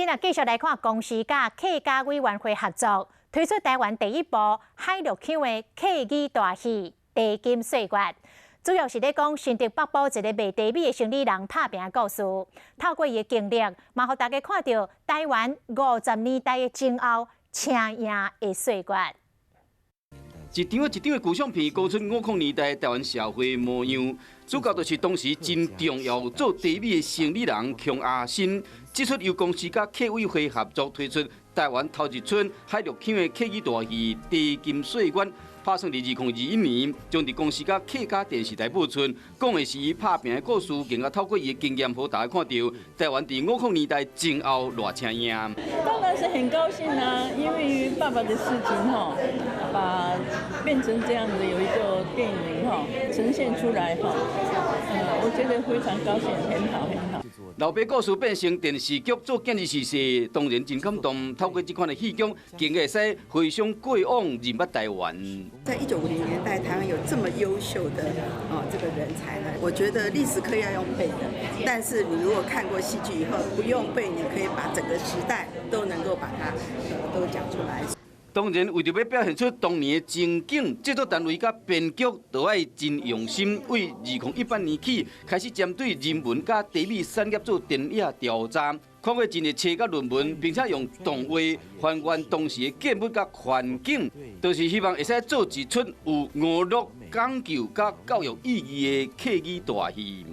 今仔繼續來看公視佮客家委員會合作推出台灣第一部海陸腔的客語大戲《茶金歲月》，主要是咧講新竹北埔一個賣茶米的生理人拍拚故事。透過伊的經歷，嘛予大家看著台灣50年代的前後車贏的歲月。一張一張的舊相片，勾出50年代台灣社會模樣。主角就是當時真重要做茶米的生理人孔阿新。這齣由公視佮客委會合作推出台灣頭一齣海陸腔的客語大戲《茶金歲月》，拍算佇2021年，將佇公視佮客家電視台播出。講的是伊拍拚的故事，更加透過伊的經驗，予大家看著台灣佇50年代前後偌車贏。當然是很高興啦，因為爸爸的事情哈，把變成這樣子有一個電影哈呈現出來哈，我覺得非常高興，很好很好。老爸故事變成電視劇做今日時事，當然真感動。透過這款的戲劇，更會使回想過往，認捌台灣。在1950年代，台灣有這麼優秀的哦這個人才呢，我覺得歷史課要用背的，但是你如果看過戲劇以後，不用背，你可以把整個時代都能夠把它都講出來。當然，為著欲表現出當年的情景，製作單位佮編劇都愛真用心。為2018年起，開始針對人文佮茶米產業做田野調查，看過真濟冊佮論文，並且用動畫還原當時的建物佮環境，就是希望會使做一齣有娛樂、講究佮教育意義的客語大戲。